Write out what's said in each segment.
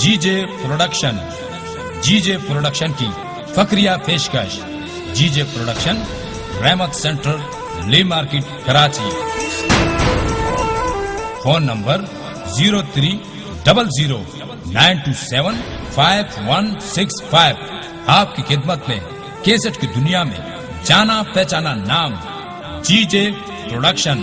جی J production, جی J production کی فخریہ پیشکش، G J production, Rehmat centre, Lea market, Karachi. Phone number zero three double zero nine two seven five one six five. آپ کی خدمت میں کیسٹ کی دنیا میں جانا پہچانا نام جی جے پروڈکشن۔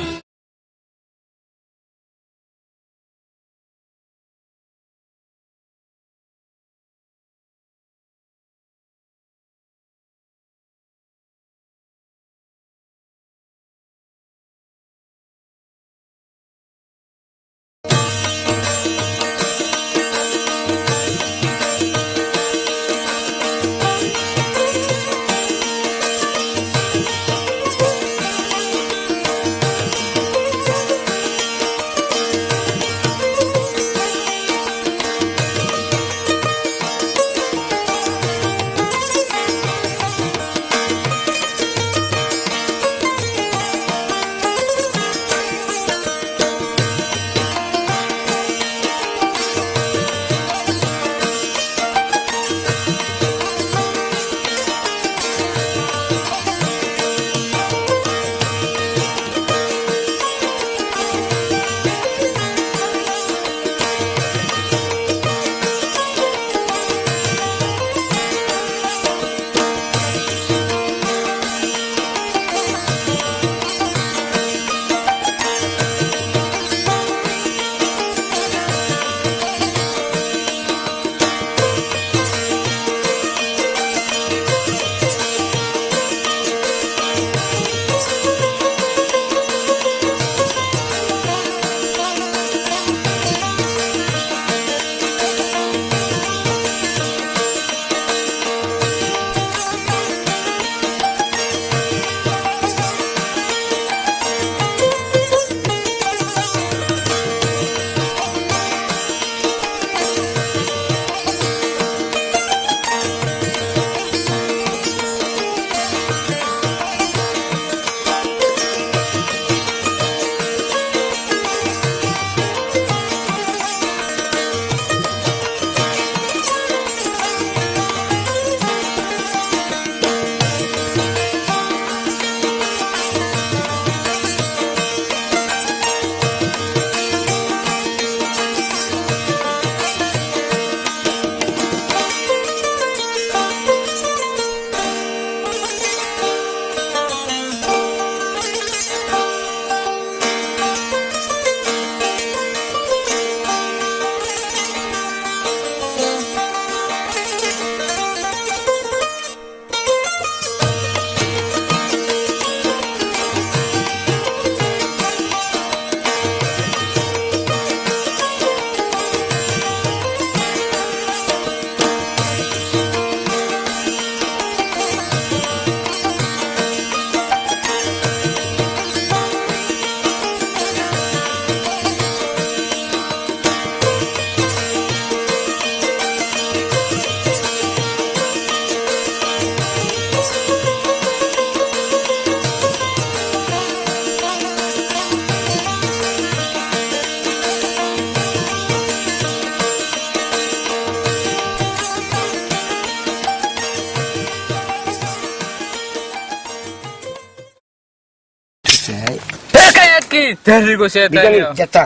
پھر کہیں اتکی تحریک و شیطانی۔ جتا۔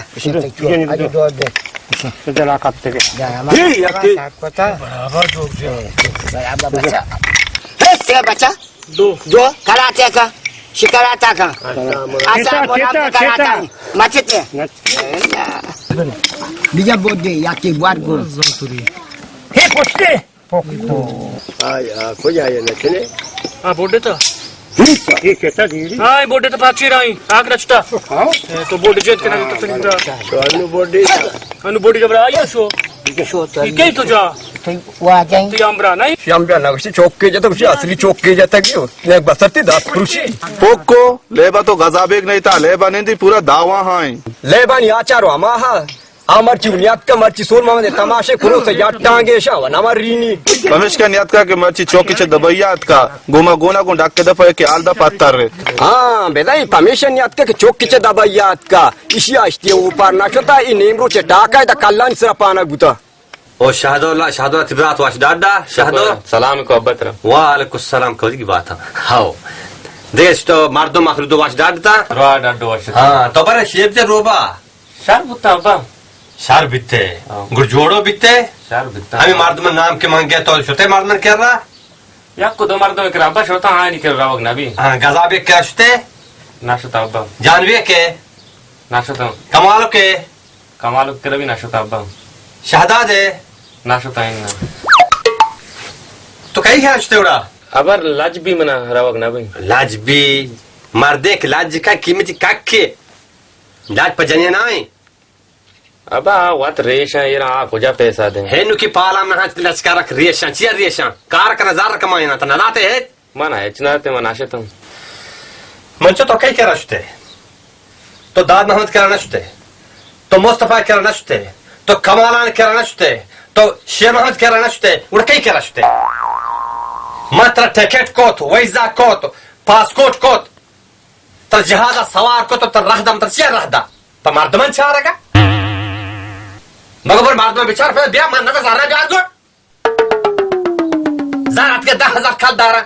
اجو دور دے۔ جلا کپتے کے۔ برابر جوک جا۔ برابر بچا۔ اے، سے بچا۔ دو۔ دو، کراتے کا۔ شکراتا کا۔ اچھا، مراد کراتا۔ کراتا۔ مچتے۔ بیجا بود دے، یا کی بوار گو۔ ہے پوچھتے۔ آیا، کجا آیا نہ چنے؟ آ، بوڈے تا؟ ہاں، بوڈے تا پاچی رائی، آگ رچتا۔ ہاں؟ اے، تو بوڈے جیت کے نہ تو تنگا۔ تو انو بوڈے تا۔ انو بوڈے جبرا آیا شو۔ شو تو یہ کئی تو جا؟ تو وہ آ جائیں۔ تو یہ امرا نہیں؟ شام بیا نہ، چوک کے جاتا، اصلی چوک کے جاتا کیوں؟ نے بسرتی دس پروشی۔ پوکو، لیبا تو غذا بیگ نہیں تھا، لیبا نہیں تھی، پورا داوا ہاں۔ لیبا نہیں آچارو ہما ہا۔ آ مرچی نیاتکا، مرچی سور محمد تماشے کنو سے یا ٹانگے شا و نمر رینی۔ پمیشکا نیاتکا کہ مرچی چوکی چہ دبئی آتکا، گوما گونا گون ڈاکے دپا کہ حال دا پتر ریت۔ ہاں، بدائی پمیشا نیاتکا کہ چوکی چہ دبئی آتکا، اشی آشتی اوپار نہ شتا، ای نیم روچے ٹاکا دا کلانی سرا پانا گوتا۔ او شہدو، شہدو تئی برات وش ڈاڈا، شہدو۔ سلام کو ابا ترا۔ وعلیکم السلام، کودی کی بات ہے۔ ہاو۔ دیش تو مردم مخلوق دو وش ڈاڈتا۔ را ڈاڈو وش۔ ہاں، تو برے شیب تے روبا۔ شر بوتا ابا۔ شر بیتے۔ ہاں۔ گڑ جوڑو بیتے۔ شر بیتا۔ ہمیں مردم نام کے منگے تو شتے مردم کر رہا۔ یک کو دو مردم کرا ابا شوتا، آنی کرا روگ نبی۔ ہاں، گزابے کرا شتے؟ نہ شتا ابا۔ جانوے کے؟ نہ شتا۔ کمالو کے؟ کمالو کرا بھی نہ شتا ابا۔ شہدادے؟ نہ شتا اناں۔ تو کئی کرا شتے اڑا؟ ابا لج بی منا روگ نبی۔ لج بی؟ مردے کہ لج کا قیمتی ککے۔ لج پہ جنین آئیں۔ ابا، آ وت ریشاں ایراں، آ کجا پیسہ دیں؟ ہینو کی پالا نہ ہنچ لچکارک ریشاں، چیا ریشاں؟ کار کنا زر کمائینا، تا نہ داتے ہیت؟ من ہچ نہ داتے، من نہ شتم۔ من چو تو کئی کرا شتے؟ تو داد محمد کرا نہ شتے؟ تو مصطفی کرا نہ شتے؟ تو کمالان کرا نہ شتے؟ تو شیر محمد کرا نہ شتے؟ اڑ کئی کرا شتے؟ من ترا ٹکٹ کوت، ویزا کوت، پاسپورٹ کوت۔ تر جہازا سوار کت و تر رہ دم، تر چیا رہ دا؟ پہ مردمان چارگا؟ مگو بر مردمان بچار، پہ بیا من نگو زرہ بیار گو۔ زر اتکے دہ ہزار کل دارا۔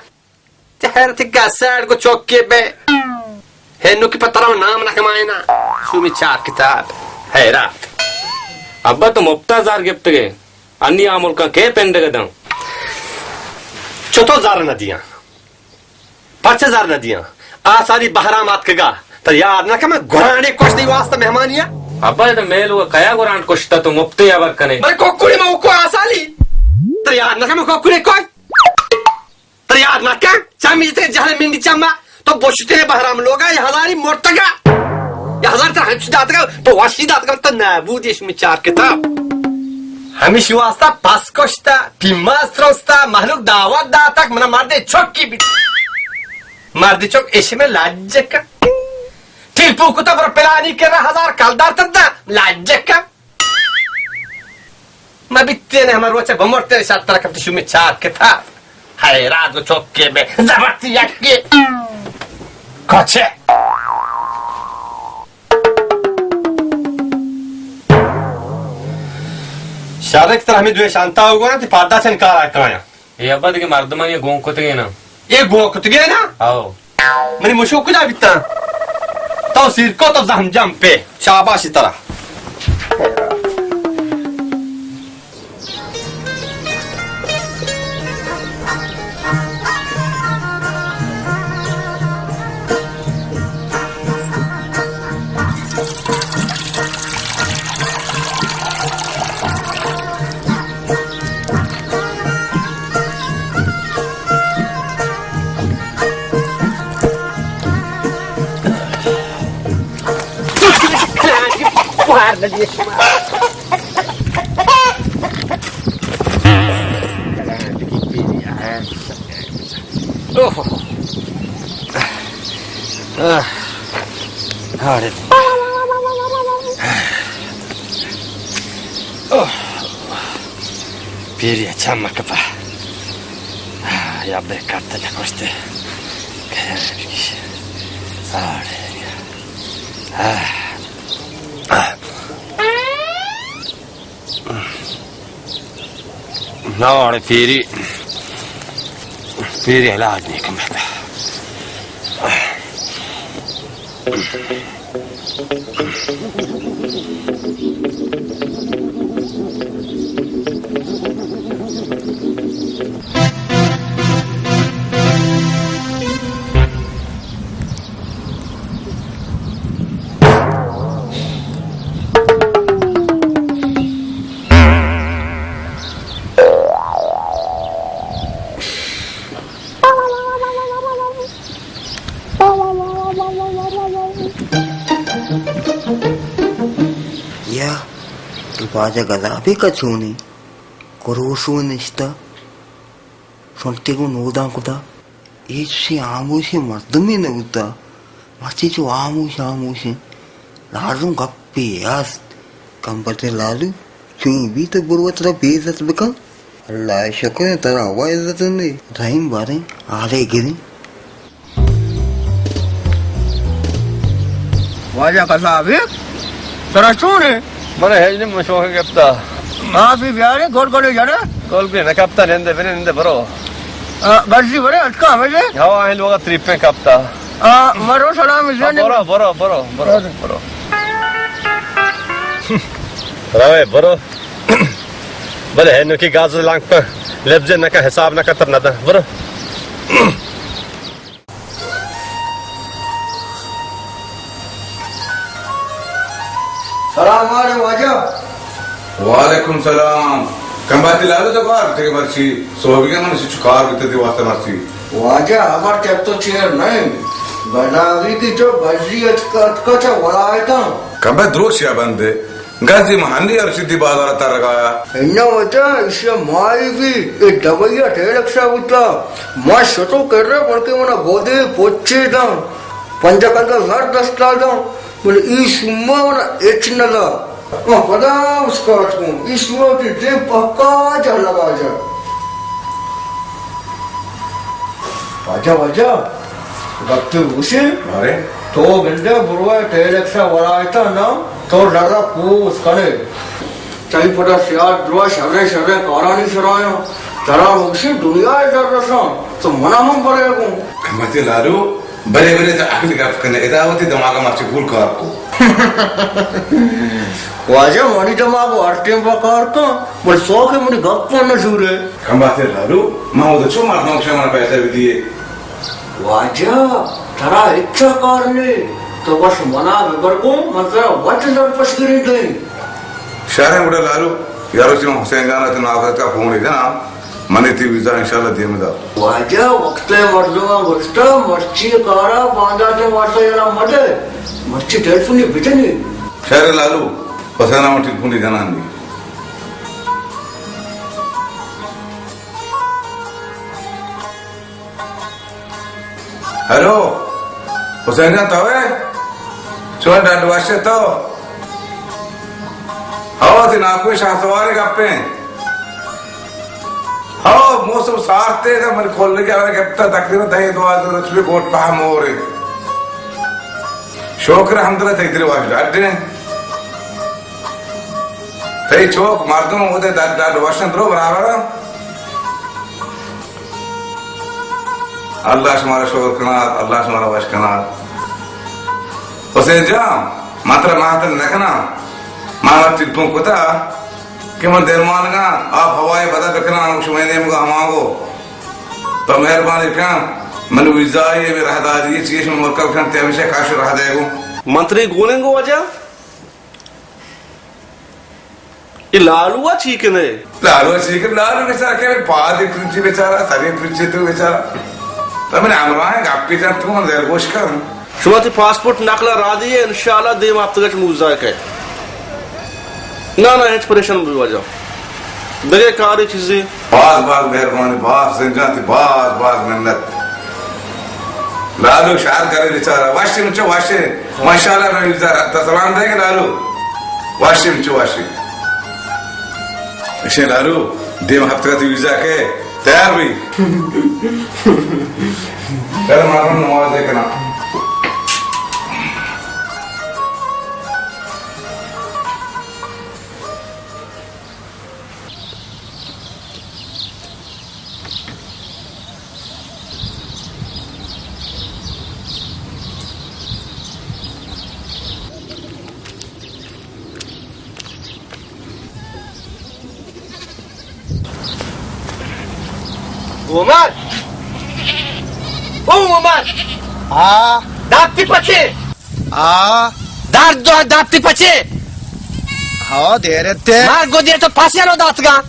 تے حیرت گا سیڈ گو چوکے بے۔ ہے نو کی پترا نام نہ کمائنا۔ شومی چار کتاب۔ حیرات۔ ابا تو مپتا زر گپتگے۔ انی آ ملکاں کے پنڈگ داں؟ چتو زر نہ دیاں؟ پرچہ زر نہ دیاں؟ آ سالی بہرام آتکگا، تر یاد نہ کمے گرانڈے کشت تئی واسطہ مہمانیا؟ ابا، اے تو میل و کیا گرانڈ کشتا تو مپتے ہبر کنے؟ بلے کوکڑے ما کو آ سالی۔ تر یاد نہ کمے کوکڑے کوئی؟ تر یاد نہ کن؟ چمی جتے جہل منڈی چما۔ تو بوشتے بہرام لوگا، یہ ہزاری مرتگا۔ یہ ہزار تر ہنچ داتگا، تو وشی داتگا، تو نابود اش میں چار کتاب۔ ہمیشی واسطہ پس کشتا، پیماز ترستا، مہلوک دعوت داتگ، منا مردے چکی بیت۔ مردے چک اش میں لج کن۔ ٹیلپو کتا پر پلانی کرا ہزار کلدار تر دا، لج کن۔ ما بیتین ہما روچ بمرتین شرط ترا کپت شومی چار کتاب۔ حیرات گو چوکے بے زبرتی یکی۔ کچے۔ شرک تر ہمیں دوی شانتا ہوگا نا، تی پادا چن کارا کایا۔ اے ابا دگہ مردمانی گون کتگے نا۔ اے گون کتگے نا؟ آو۔ منی مشو کجا بیتا؟ تو سیر کو تو زہم جم پہ۔ شاباشی ترا۔ اوہ۔ آہ۔ آڑے۔ اوہ۔ پیری اچھا مکپا۔ آہ، یا بے کات نہ کشتے۔ آڑے۔ آہ۔ آہ۔ ناڑ پیری، پیری علاج نہیں کم ہے۔ یا، تو واجہ گزابے کا چونی کروشو نشتا۔ سنٹے گوں نوداں کتا۔ اے چوشیں ہاموشیں مردمے نہ بوتا۔ مرچی چو ہاموش ہاموش انت۔ لازم گپے است۔ کمبر تے لالو، چون بیت برو ترا بے عزت بکن۔ اللہ ء شکر انت ترا ہوا عزت نے۔ رحیم باریں حالے گریں۔ واجہ قصاب، ترا چون ہے؟ من ہچ نہیں، من شوق گپتا۔ ہاں، بی بیارے، گول گولے جڑے۔ گول گولے نہ کپتا، نندے، بنے نندے، برو۔ آ، گرزی برے، اتکا ہمیں دے۔ ہوا ہیں لوگا تریپیں کپتا۔ آ، مرو سلام زینے۔ برو، برو، برو، برو، برو۔ روے، برو۔ بلے ہے نکی گاز لانگ پہ لبزے نہ کا حساب نہ کا تر نہ دا۔ برو۔ سلام علیکم واجہ۔ وعلیکم سلام۔ کمباتی لالو تو کار بیتے کہ مرچی؟ سوبیگا من چو کار بیتے دی واسطہ مرچی۔ واجہ ہمر چپ تو چیر نہیں۔ بناوی کی جو بجی اتکا اتکا چا ولایتاں۔ کمبا دروشیا بندے۔ گزی من ہنی ارشدی بازار ترگایا۔ اناں وجہ ایشی مائی بی اے دوائی ٹیلکسا بوتا۔ ما شتو کر رہا بلکہ منا گودے پوچے داں۔ پنجا کندا زر دستا داں۔ بلے ای شما منا ہچ ندا۔ ما پدا اسکات کن۔ ای شما تی دے پکا جا لگا جا۔ واجہ، واجہ، گپتے گوشے؟ بارے؟ تو گندے بروے ٹیلکسا ولایتا نا، تو ڈرا کوس کنے۔ تئی پدا سیاد دروا شرے شرے کارانی سرایاں۔ ترا گوشے دنیا در رساں، تو منا ہم برے گوں۔ کمباتی لالو، برے برے تو عقل گپ کنے، ادا وتی دماغ مرچی گول کار کو۔ واجہ منی دماغ ہر ٹیم با کار کن، بل سوک منی گپ نہ زورے۔ کمباتی لالو، ما وہ چو مردم شما پیسہ بھی دیے۔ واجہ، ترا ہچ کار نے، تو بس منا ببر گوں، من ترا وت زر پشگری دیں۔ شریں گڑا لالو، یارو چی من حسین جان ء تو ناظرت کا فون ہی دینا، من تی ویزا انشاءاللہ دیم دا۔ واجہ، وقت مردم گوشتا، مرچی کارا باندا تے واسطہ یارا مدے، مرچی ٹیلیفونی بجنی۔ شریں لالو، حسین من ٹیلیفونی جنان دی۔ ہیلو، حسین جان تو ئے؟ چون ڈڈ وش ئے تو؟ ہو، تئی ناکوئے شاہ سوارے گپیں۔ ہو، موسم سارتے دا من کھول کے آنے گپتا تقریباً دہ دوازدہ روچ بھی گوٹ پہ مورے۔ شکر الحمدللہ تئی دل واش ڈڈ ئے۔ تئی چوک مردم اودے ڈڈ ڈڈ وشن درو برابر۔ اللہ شمارا شکر کنات، اللہ شمارا وش کنات۔ حسین جان، من ترا ماتل نہ کناں۔ من وت ٹیلیفون کتا کہ من درمانگاں، آپ ہوائے بدل بکناں، شمئے نیمگا ہمانگو۔ تو مہربانی کن، من ویزا ئے، مئے راہداری ئے، چیش من مرکب کن، تے ہمیشہ کاش راہ دے گو۔ من ترے گونیں گو واجہ؟ اے لالو ء چی کنے؟ لالو ء چی کنے؟ لالو بیچارہ کہ پادے پرچی بیچارہ، سرے پرچی تو بیچارہ۔ تو من ہمراہ گپی جن تو من دل گوش کن۔ شما تی پاسپورٹ نقل را دی، انشاءاللہ دیم ہفتگچ موزا کئے۔ نا نا، ہچ پریشان مبی واجہ۔ دگہ کاری چیزی؟ باز باز مہربانی، باز زنجان تی باز باز منت۔ لالو شہر کرے بیچارہ، واشی مچو واشی۔ ماشاءاللہ، میں ویزا رکھتا، سلام دے گے لالو۔ واشی مچو واشی۔ اشے لالو، دیم ہفتہ تی ویزا کے تیار بھی۔ چل مارم نماز دیکھنا۔ عمر! او عمر! ہاں؟ داتی پچے؟ ہاں؟ دار دو داتی پچے؟ ہاں، دیرتے۔ مار گو دیر تو پاسی رو داتگا۔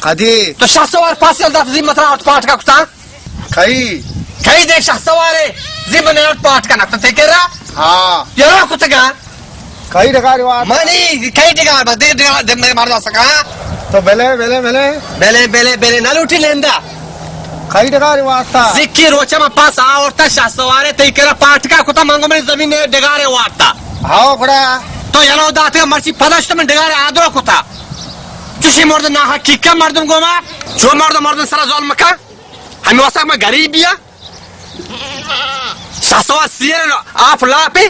کدی؟ تو شاہ سوار پاسی رو دات زی مترا اٹ پاٹ کا کتا۔ کئی؟ کئی دے شاہ سوارے، زی من اٹ پاٹ کا نکتا تے کرا؟ ہاں۔ یرا کتگا؟ کئی ڈگاری وارتا؟ منی کئی ڈگار، بس دے ڈگار، دے میں مردا سکا۔ تو بلے، بلے، بلے۔ بلے، بلے، بلے، نہ لوٹی لیندا۔ کئی ڈگاری وارتا؟ سکی روچا ما پاس آورتا شاہ سوارے، تئی کرا پاٹکا کتا منگو میں زمین ڈگارے وارتا۔ ہاو گڑا۔ تو یلو داتے مرچی پداشت من ڈگارے آدرو کتا۔ چشی مرد نا حقیقت مردم گوما، چو مرد مردم سرا ظلم کا۔ ہمیں واسطہ میں غریبیا۔ شاہ سوار سیر آپ لاپے۔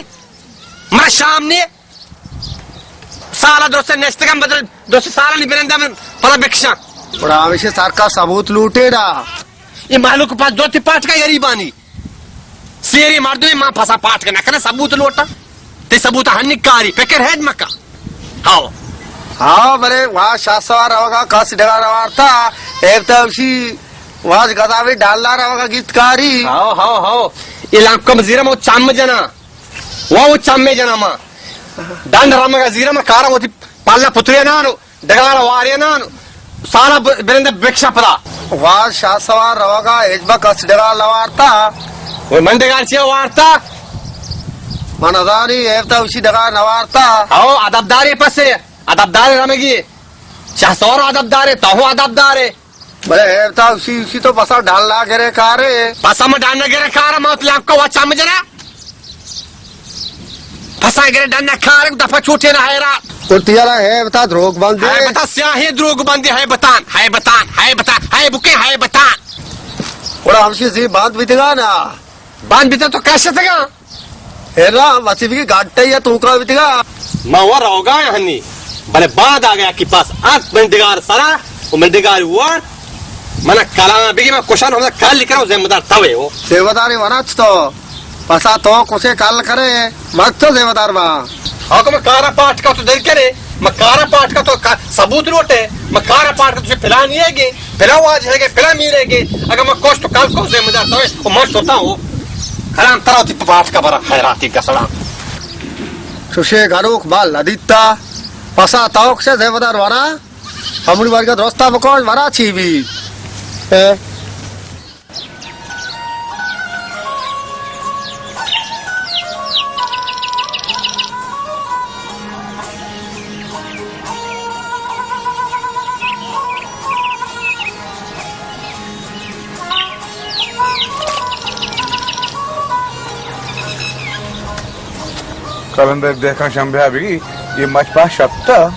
مرا شام نے۔ سالا درست نشتگم، بدل درست سالا نی برندہ من پدا بکشاں۔ اور ہمیشہ سرکار ثبوت لوٹے نا۔ یہ مہلوک پاس دوتی پاٹکا غریبانی۔ سیری مردمے ما پسا پاٹکا نہ کنا ثبوت لوٹا۔ تی ثبوت ہنی کاری، فکر ہیڈ مکا۔ ہاو۔ ہاو، بلے وا شاہ سوار روگا کس ڈگار وارتا، ایب تا اسی واج گدا بھی ڈالا روگا گیت کاری۔ ہاو، ہاو، ہاو۔ یہ لانکم زیرم او چم جنا۔ وا او چم جنا ما۔ ڈنڈ رمگا زیرم کارا وتی پالا پترے نانو۔ ڈگار وارینان سالا ب-، برندہ بکشا پدا۔ واز شاہ سوار روگا ہچ با کس ڈگار لوارتا۔ وہ من ڈگار چیا وارتا؟ من ازانی ایفتا اسی ڈگار نوارتا۔ او ادب دارے پسے، ادب دارے رمگی۔ شاہ سوار ادب دارے، تو ہوں ادب دارے۔ بلے ایفتا اسی، اسی تو پسا ڈھل نہ گرے کارے۔ پسا میں ڈھل نہ گرے کارا، میں تو لانکو وا چم جنا۔ پسا گرے ڈن کارے، دفعہ چھوٹے نہ حیران۔ اور تیارا ہے بتا دروگ بندے۔ ہے بتا سیاہی دروگ بندے، ہے بتان، ہے بتان، ہے بتان، ہے بکے، ہے بتان۔ اور ہمشی زی باند بیتگا نا۔ باند بیتا تو کیسے تگا؟ ہے نا، وسی بھی گاٹے یا تو کا بیتگا۔ ما وہ روگا ہنی۔ بلے بعد آ گیا کہ پاس آت من ڈگار سرا، و من ڈگار وار، من کلام بگی من کشان ہم کل کرو ذمہ دار توے ہو۔ ذمہ داری ورچ تو۔ پسا تو کسے کل کرے، مت تو ذمہ دار با۔ ہاں، کہ میں کارا پاٹ کا تو دل کرے، میں کارا پاٹ کا تو کا-، ثبوت لوٹے، میں کارا پاٹ کا تو پلان یہ گے، پلان واج ہے گے، پلان میرے گے، اگر میں کوش تو کل کو ذمہ دار تو ہے، وہ میں سوتا ہوں۔ حرام ترا تی پاٹ کا برا خیراتی کا سلام۔ چوشے گروک بال ندیتا، پسا تو کسے ذمہ دار ورا، ہمڑی بارگا درستا بکوش ورا چی بھی۔ اے۔ کلندر دہکان شمبے ءَ بگی، یہ مچ پہ شپتا،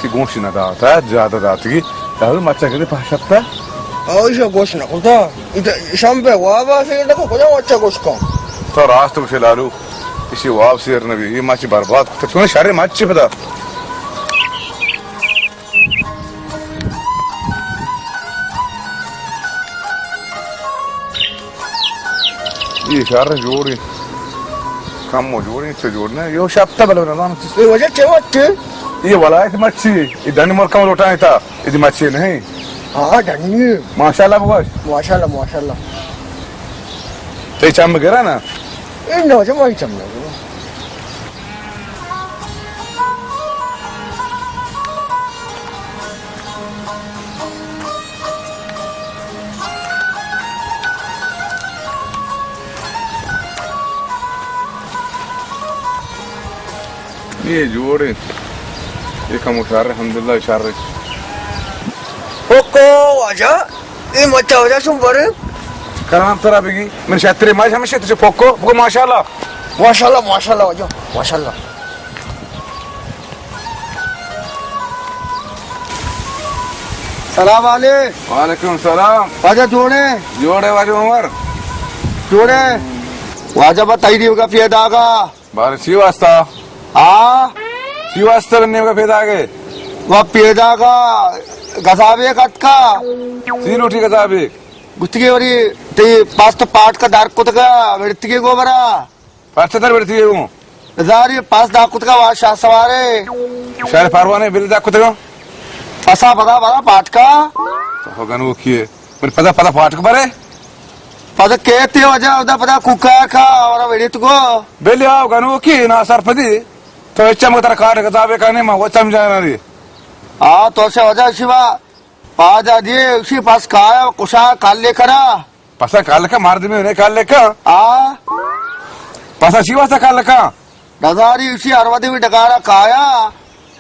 سی گوش نہ داتا، زیادہ داتگی، تاہل مچا کدی پہ شپتا۔ آ، ایشا گوش نہ کرتا، شمبے وابا سیر نہ کو، کجا مچا گوش کن۔ تو راست گوشے لالو، اسی واب سیر نہ بی، یہ مچ برباد کرتا، چون شر مچ پدا۔ یہ شہر جوڑ ہے۔ کم و جوڑ ہے، چو جوڑ نہ۔ یہ شپ تا بلو نظام چیز۔ یہ وجہ چے وقت ہے؟ یہ ولایت مچھی، یہ ڈنی ملک میں لوٹائیں تا، یہ مچھی نہیں۔ ہاں، ڈنی۔ ماشاءاللہ بگوش۔ ماشاءاللہ، ماشاءاللہ۔ تے چم گرا نا؟ اے نہ، چم آئی چم نہ۔ یہ جوڑ ہے۔ یہ کم شر، الحمدللہ شر۔ پھوکو واجہ۔ اے مچا واجہ چون برے؟ کلام ترا بگی، من شتری ماش ہمیشہ تجھے پھوکو، بگو ماشاءاللہ۔ ماشاءاللہ، ماشاءاللہ واجہ، ماشاءاللہ۔ سلام علیکم۔ وعلیکم سلام۔ واجہ جوڑے؟ جوڑے واجہ عمر۔ جوڑے؟ واجہ با تئی دیوگا پیداگا۔ بارے چی واسطہ؟ ہاں؟ چی واسطہ بننے کا پیدا گئے؟ وہ پیدا کا گزابے کت کا۔ چی لوٹی گزابے؟ گتگی وری تی پاس تو پاٹ کا دار کت کا، ورتگی گو برا۔ پرچہ در ورتگی گو؟ زاری پاس دا کت کا وا شاہ سوارے۔ شاہ پروانے بل دا کت کا؟ پسا پدا برا پاٹ کا۔ تو گنو کیے؟ پر پدا، پدا پاٹک برے؟ پدا کہتے واجہ، ادا پدا کوکار کا، اور ویڈیت کو۔ بلی آو گنو کی نا سرپدی۔ تو اچھا مگر ترا کار گزابے کا نہیں، ما وہ سمجھانا دی۔ آ، تو سے واجہ شیوا، پادا دیے، اسی پاس کایا، کشا کال لے کرا۔ پسا کال کا مار دی میں انہیں کال لے کا۔ آ۔ پسا شیوا سا کال کا۔ ڈزاری اسی ہر وھدے بھی ڈگارا کایا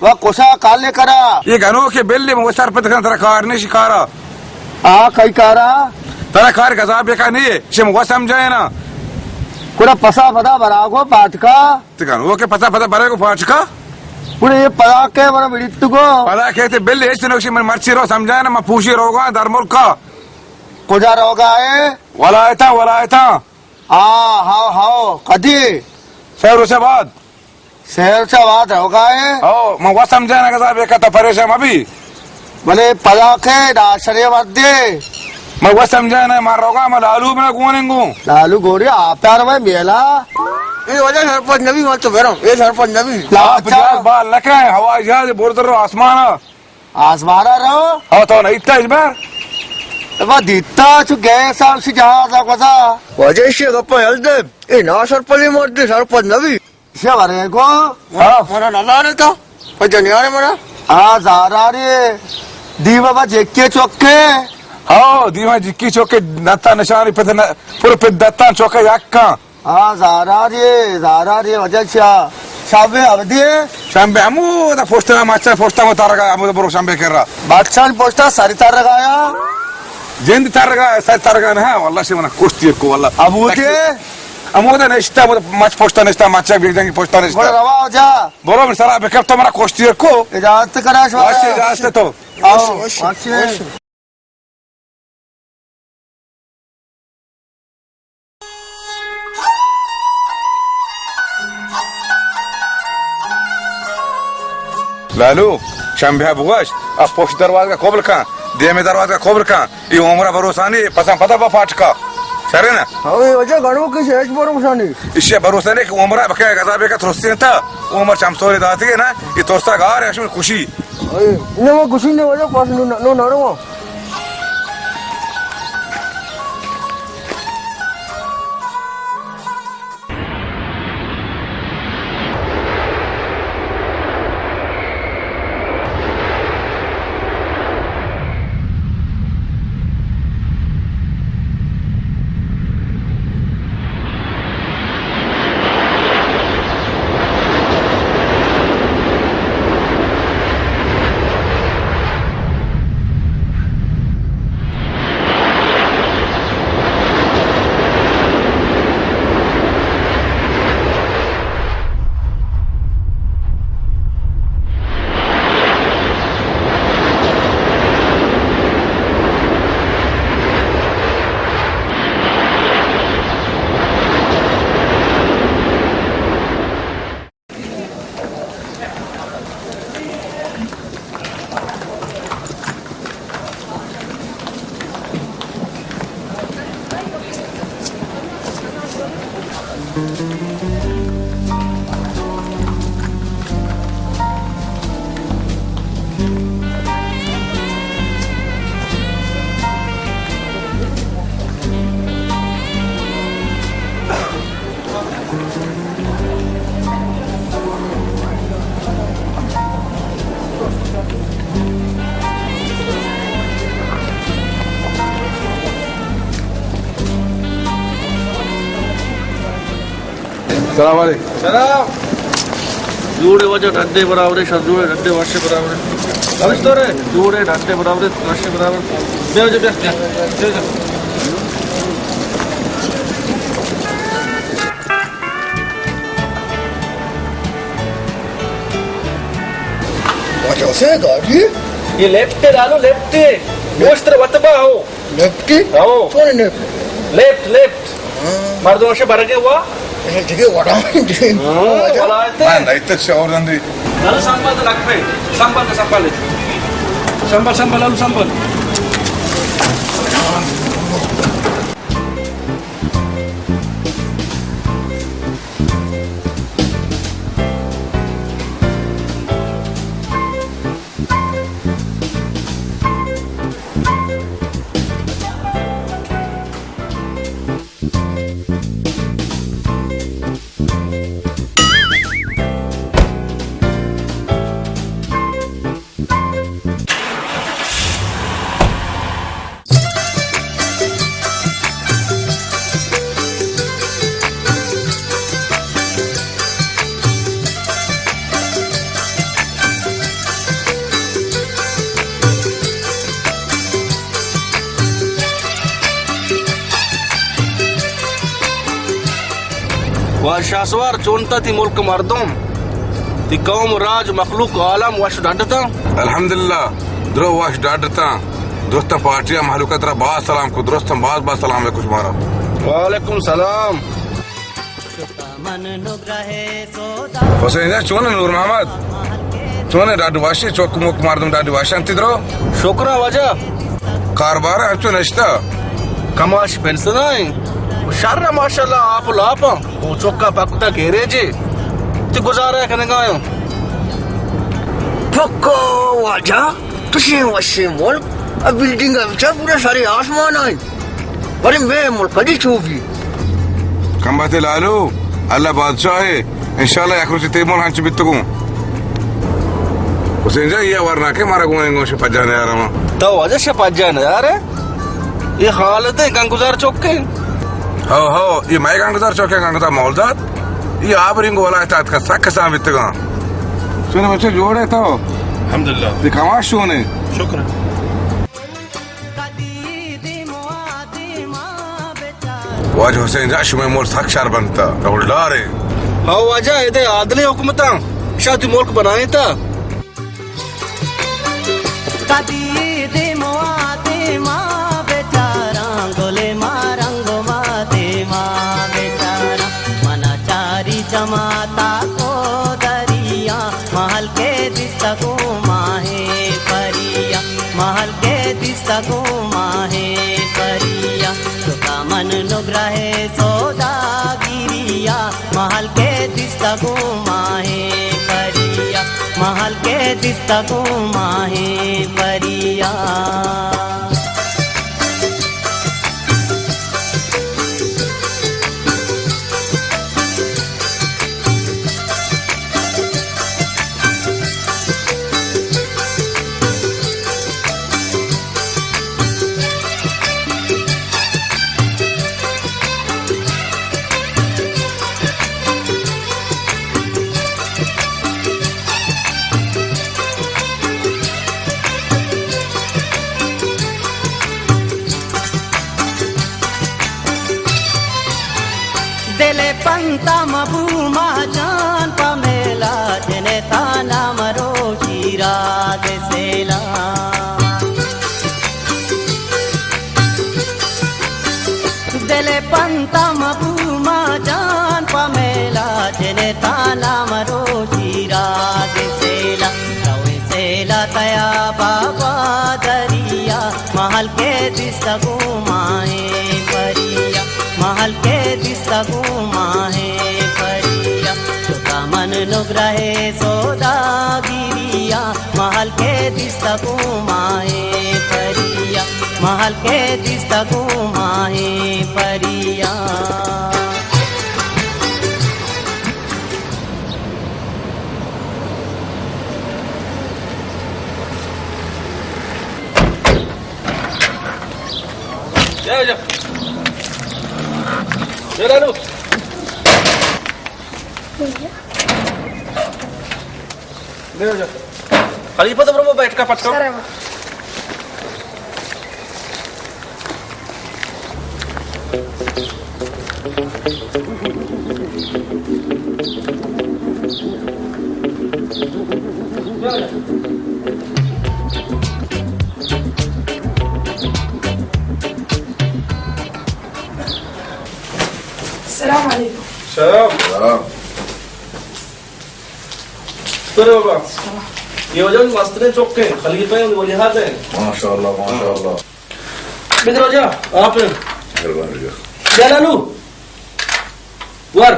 و کشا کالے کرا۔ یہ گنوکے بلے من وت سرپد کناں، ترا کار نہ شکارا۔ آ کئی کارا؟ ترا کار گزابے کا نہیں، شم وت سمجھائے نا۔ کڑا پسا پدا برا گو پاٹکا۔ تو گنوکے پسا پدا برے گو پاٹکا۔ کڑا یہ پدا کے برا بڑیت گو۔ پدا کہتے بلے ہچ نوشی من مرچی رو سمجھائے نا، من پوشی روگا در ملکا۔ کجا روگا ہے؟ ولایتا، ولایتا۔ آ، ہاو، ہاو، کدی؟ سہ روچ بعد۔ سیر چا واد روگا ہے؟ او، من وت سمجھانا کہ صاحب، ایک تو پریشان مبی۔ بلے پدا کے ناشرے وردے۔ من وت سمجھانا، من روگا، من لالو بنا گوننگو۔ لالو گوری آپ یار میں میلا۔ اے وجہ سرپد نبی، من تو برم، اے سرپد نبی۔ لا آپ اچھا۔ جال بال نکائیں، ہوا جہاز بردر رو آسمان۔ آزمانا رو؟ او تو نہ دیتا اس بار؟ ما دیتا، چو گئے سال سی جہاز آ گزا۔ واجہ ایشی گپا یل دے، اے نا سرپدی مردی، سرپد نبی۔ ایشی بارے کو؟ ہاں۔ منا نہ زانے تو، پجا نیارے منا۔ آ زاراری، دیما با جکی چوکے۔ ہاں، دیما جکی چوکے، نتا نشانی پتہ نہ، پورے پت دتان چوکے یکاں۔ ہاں، زاراری، زاراری وجہ چیا؟ شنبے ابدی؟ شنبے ہمودا پشتا، مچا پشتا مو ترگا، ہمودا برو شنبے کرا۔ بچان پشتا سری ترگا یا؟ جند ترگا، سری ترگا نہ، واللہ شی منا کشتی کو واللہ۔ ابوتے؟ ہمودا نشتا، ہمودا مچ پشتا نشتا، مچا بیگ جنگی پشتا نشتا۔ برو روا جا۔ برو من سرا بکپ تو منا کشتی کو۔ اجازت کرا شما۔ واش اجازت تو۔ آؤ، واش۔ لالو، شنبہ بگوش، اب پشت دروازگا قبل کن، دیمی دروازگا قبل کن، ای عمرہ بروسانی، پسند پدا با پاٹکا۔ سرے نا؟ ہاں، ای وجہ گنو کش ہیچ بروسانی۔ ایشی بروسانی کہ عمرہ بکے گزا بکے ترسین تا، عمر چمسوری داتی نا، ای ترسا گار ہے، اشمن خوشی۔ اے، نہ، ما گوشی نہ، واجہ پاس نو، نو نہ رہو۔ السلام علیکم۔ سلام۔ جوڑے واجہ ڈڈے برابرے، شر جوڑے ڈڈے وشے برابرے۔ درست رہے۔ جوڑے ڈڈے برابرے، وشے برابر۔ بیا واجہ، بیا، بیا۔ بیا واجہ۔ واجہ سے گاڑی؟ یہ لیفٹ ہے لالو، لیفٹ ہے۔ گوشت وتبا ہو۔ لیفٹ؟ ہاں۔ کون لیفٹ؟ Left, left. ہاں۔ مردم شے برگے ہوا؟ اچھا، دیگه وڑا۔ ہاں، وڑا ہے۔ میں نہیں تو شعور دندی۔ لالو سنبھال تو لگ پہ۔ سنبھال تو سنبھال۔ سنبھال، سنبھال، لالو سنبھال۔ واجہ شاہسوار، چون تا تی ملک مردم، تی قوم، راج، مخلوق، عالم وش ڈڈ تا؟ الحمدللہ، درو وش ڈڈ تا۔ درستاں پارٹی ء مہلوک ء ترا باز سلام کو، درستاں باز باز سلام علیکم شمارا۔ وعلیکم سلام۔ حسین جان، چون ئے نور محمد؟ چون ئے، ڈاڈی واشی، چوک موک مردم ڈاڈی واشی انت درو؟ شکر واجہ۔ کاربار انچو نشتہ؟ کماش پنسن ایں۔ شر ماشاءاللہ آپ لاپ۔ او چوکا پکتا گیریجے۔ تی گزارہ کنگا ایں۔ پکا واجہ۔ تشیں وشیں ملک، ءُ بلڈنگ ءَ بچار پورا سر آسمان ءَ انت۔ بلے مئے ملک کدی چو بی؟ کم بات ئے لالو، اللہ بادشاہ ئے، انشاءاللہ یک روچے تئی ملک انچو بیت گوں۔ حسین جان، اے ورناکیں مارا گوں انگو شہ پجا نیارا ما۔ تو واجہ شہ پجا نیارے؟ اے حالت ایں گنگزار چوک ایں۔ ہو ہو، اے مئے گنگزار چوک ایں، گنگزار مولداد۔ اے آبرینگ ولایت ءَ اتکا سک کسان بیتگاں۔ چون ئے بچے، جوڑ ئے تو؟ الحمدللہ۔ تئی کماش چون ایں؟ شکر۔ واجہ حسین جان، شمئے مول سک شر بنتا، ڈولدار ایں۔ ہو واجہ، اے دے عادلیں حکومتاں شاہ تئی ملک بنائینتا۔ کدی دیم ءُ آ دیم ءَ بچاراں، گلے ما رنگ ءُ ما دیم ءَ بچاراں۔ من ءَ چاری جماعت ءَ کو دریا، محل کے دیستگوں ماہیں پریا، محل کے دیستگوں ماہیں پریا۔ چکا من نگرہ سوداگریا، محل کے دیستگوں ماہیں پریا، محل کے دیستگوں ماہیں پریا۔ دل ءِ پنت ءَ مبو ماہ جان، پہ میلا جن ءِ تہنا مرو شیراز ءِ سیلا۔ دل ءِ پنت ءَ مبو ماہ جان، پہ میلا جن ءِ تہنا مرو شیراز ءِ سیلا۔ رویں سیلا تیا بابا دریا، محل کے دیستگوں ماہیں پریا، محل کے دیستگوں ماہیں پریا۔ چکا من نگرہ سوداگریا، محل کے دیستگوں ماہیں پریا، محل کے دیستگوں ماہیں پریا۔ جاؤ، جاؤ۔ جاؤ، لالو۔ خلیفہ، تو برو، بیٹھ کا پٹکا۔ سلام۔ السلام علیکم۔ سلام۔ سلام۔ برو بابا۔ اے واجہ مستریں چک ایں، خلیفہ ایں، ولی عہد ایں۔ ماشاءاللہ، ماشاءاللہ۔ بدر واجہ، آپ ایں۔ مہربانی واجہ۔ جلالو، ور۔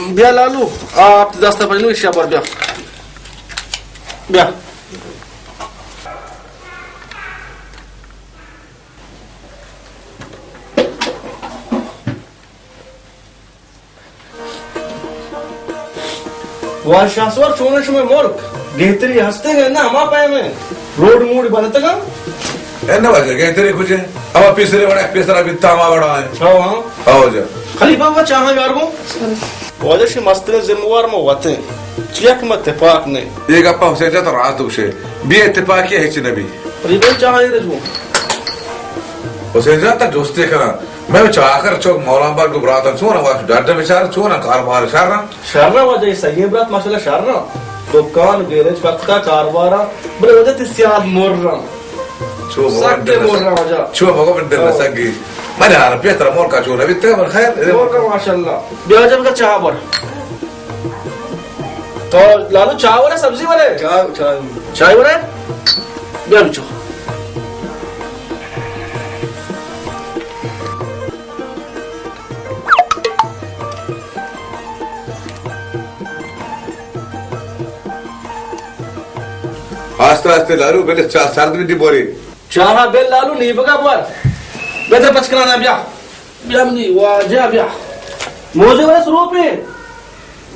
بیا لالو، آپ دست پر نو، ایشی پر بیا۔ بیا۔ واجہ شاہ سوار، چون ایں شمئے ملک؟ گہتری ہستیں کہ نہ؟ ہما پیم ایں، روڈ موڈ بنتگاں؟ اے نہ واجہ، گہتری کجا؟ ہما پیسرے وڑا، پیسرا بیتا ہما وڑا ایں۔ ہاں، ہاں۔ ہاں واجہ۔ خلیفہ بابا، چاہاں یار گوں۔ واجہ شی مستریں ذمہ وار ما وت ایں۔ چیا کہ ما تپاک نہ ایں۔ اے گپا حسین جان تو راست گوشے۔ بے اتفاقی ہچ نہ بی۔ خلیفہ چاہاں ایر گوں۔ حسین جان، تا جستے کناں۔ میں چہ آخر چوک مولا آباد گوں براتاں چون واش ڈڈ بچار چون کاروبار شر؟ شر واجہ، سگیں برات ماشاءاللہ شر۔ دکان گیرج پکتا کاروبار، بلے واجہ تی سیاد مر۔ چو سک مگر مر واجہ۔ چو مگو من دل ہاں۔ سگی۔ من ہر پیتر ملکا چون بیتے، من خیر۔ مر ماشاءاللہ۔ بیا جب کا چاہ بر۔ تو لالو چاہ ورے، سبزی ورے؟ چاہ، چاہ۔ چاہ ورے؟ بیا بچو۔ آستے آستے لالو، بلے چاہ سرد بھی دی بوری۔ چاہ بل لالو، نیبگا بور۔ بیا تر پچ کرانا بیا۔ بیا منی واجہ بیا۔ موزے ورے سروپے۔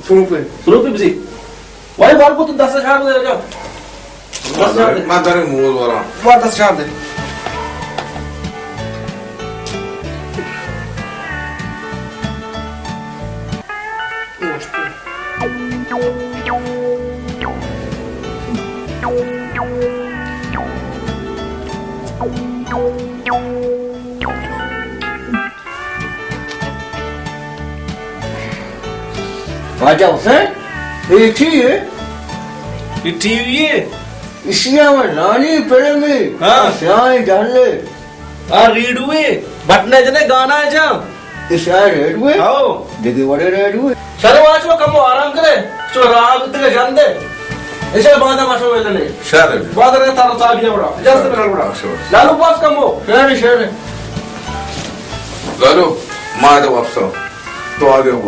سروپے۔ سروپے بزی۔ وای بار کو تو دس ہزار دے جا۔ دس ہزار دے۔ ما دارے موز ورا۔ وار دس ہزار دے۔ واجہ حسین، اے چی اے؟ اے ٹی وی اے۔ اشیا من نانی پڑے میں۔ ہاں۔ سیاہیں جہلے۔ آ ریڈوے، بٹنے جنے گانا اے جا۔ اشیا ریڈوے؟ ہاؤ۔ دگہ وڑے ریڈوے۔ شر واجو کمو آرام کرے، چو راہ بتگے جان دے۔ اشیا باندا ماشو ویلنے۔ شر۔ باندا رہے تارو تابیا بڑا۔ جلد بنا بڑا۔ شر۔ لالو پاس کمو۔ شر، شر۔ لالو، ما دے واپس آؤ۔ تو آگے ہوا۔